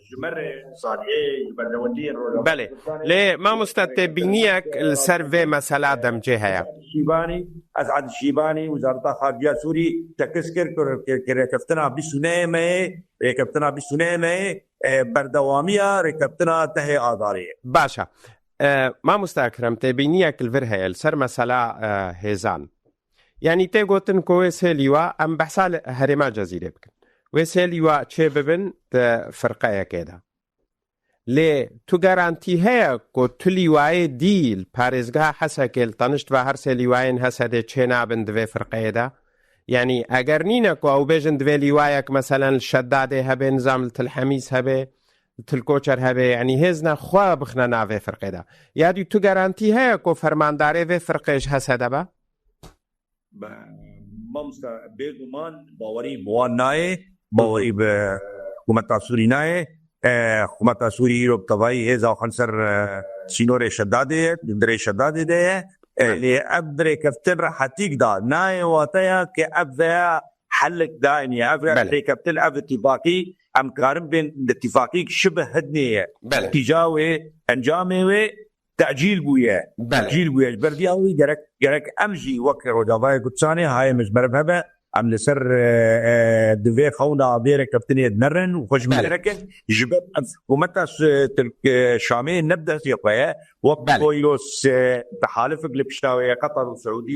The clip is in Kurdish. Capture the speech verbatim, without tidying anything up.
Ji me re salihê ji berdewendiyên Rojava Belê. Kurdistanê Lê mamoste, têbîniyek li ser vê mesela demcê heye. Şîbanî, Esad Şîbanî, Wezareta Xarice ya Sûrî tekez kir ku rê-, rêkeftina bîst û nehê meyê, rêkeftina bîst û nehê meyê, e, berdewamiya rêkeftina dehê Adarê ye. Baş e. E, mamoste Ekrem, têbîniyek li vir heye li ser mesela, e, hêzan. Yanî tê gotin ku wê sê lîwa, em behsa li herêma Cezîrê bikin. Wê sê lîwa çê bibin di firqeyekê de. Lê tu garantî heye ku tu lîwayê dî li parêzgeha Hesekê li tenişt ve her sê lîwayên Hesedê çê nabin di vê firqeyê de? Yanî eger nîne ku ew bêjin divê lîwayek meselen li Şedadê hebe, nizam li Til Hemîs hebe, li Til Koçer hebe, yanî hêzna xwe bixine navê firqê de. Ya dî tu garantî heye ku fermandarê vê firqê ji Hesede be? Be, mamoste, bêguman bawerî bi wan nayê, bawerî bi hikûmeta Sûrî nayê. E, hikûmeta Sûrî îro bi tevayî hêza xwe li ser, e, sînorê Şedadê ye, di dirê Şedadê de ye. E, Belê. Lê ev rêkeftin rehetîk da. Nayê wateya ke ev veya helik dayniye. Ev Belê. Rêkeftin, ev îtîfaqî, em karin bên îtîfaqîk şibe hidnê ye. Belê. Netîca wê, encamê wê tecîl bûye. Belê. Tecîl bûye. Ji ber vî awî gerek, gerek em jî wek Rojavayê Kurdistanê hayê min ji meriv hebe, em li ser, e, e, divê xewna vê rêkeftinê nerin û xwe ji min Belê. Nekin. Ji ber ev hikûmeta s-, Tirk, e, Şamê ne bi destê xwe ye. Wek Belê. Koylos, e, tehalifek li pişta wê ye, Qetar û Siûdî